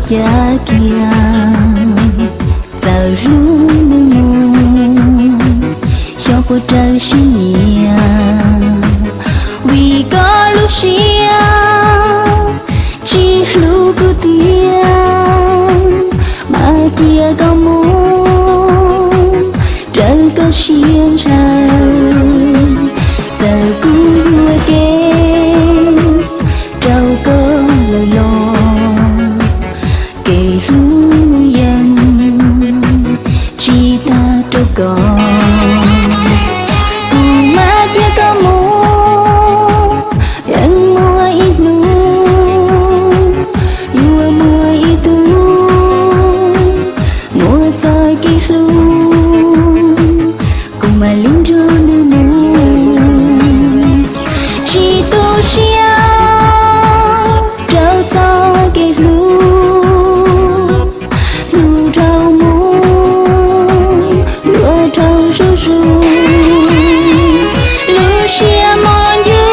Cas kiag txawm hlub nws mus, xyov puas raws siab nyiam, vim koj lub siab tsis hlub kuv tiag, mas cia koj mus raws koj siab ntshaw. Txawm kuv yuam kev rau koj lawm los, kev hlub yeej tsis tag rau koj. Kuv mas cia koj mus, yeej muaj ib hnub yuav muaj ib tug muaj txoj kev hlub, kuv mam li nrog nws mus. Tsis tu siab rau txoj kev hlub, hlub dhau mus, hlub dhau zuj zus. Lub siab mos ncuv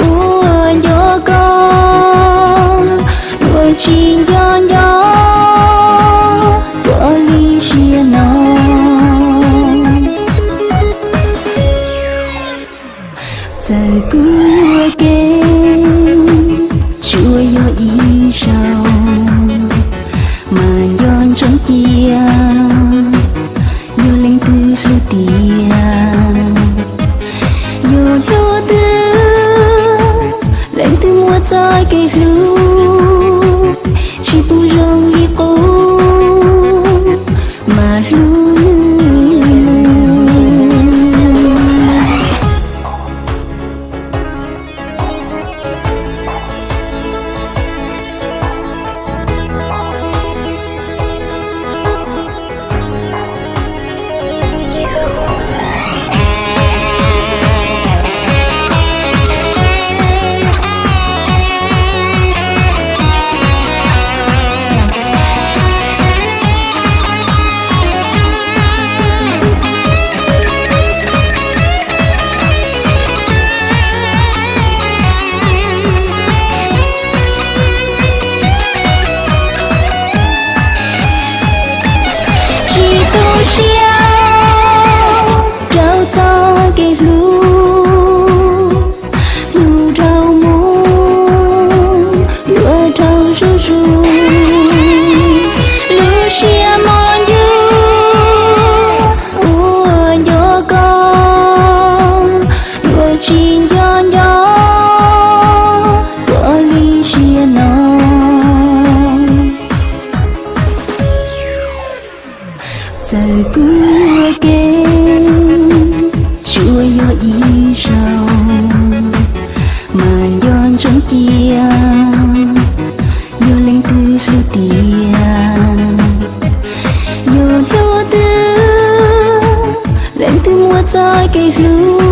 uas nco koj yuav tsis nco nco dua li siab no. Txawm kuv yuam kev tsuas yog ib zaug, mas nco ntsoov cia yog leej twg hlub tiag. Yog hnub twg leej twg muaj txoj kev hlub tsis pub zoo li qub mas hlub nws. Tsis tu siab rau txoj kev hlub, hlub dhau mus yuav dhau zuj zus. Lub siab mos ncuv uas nco koj yuav tsis nco nco dua li siab no. Txawm kuv yuam kev tsuas yog ib zaug, mas nco ntsoov cia yog leej twg hlub tiag. Yog hnub twg leej twg muaj txoj kev hlub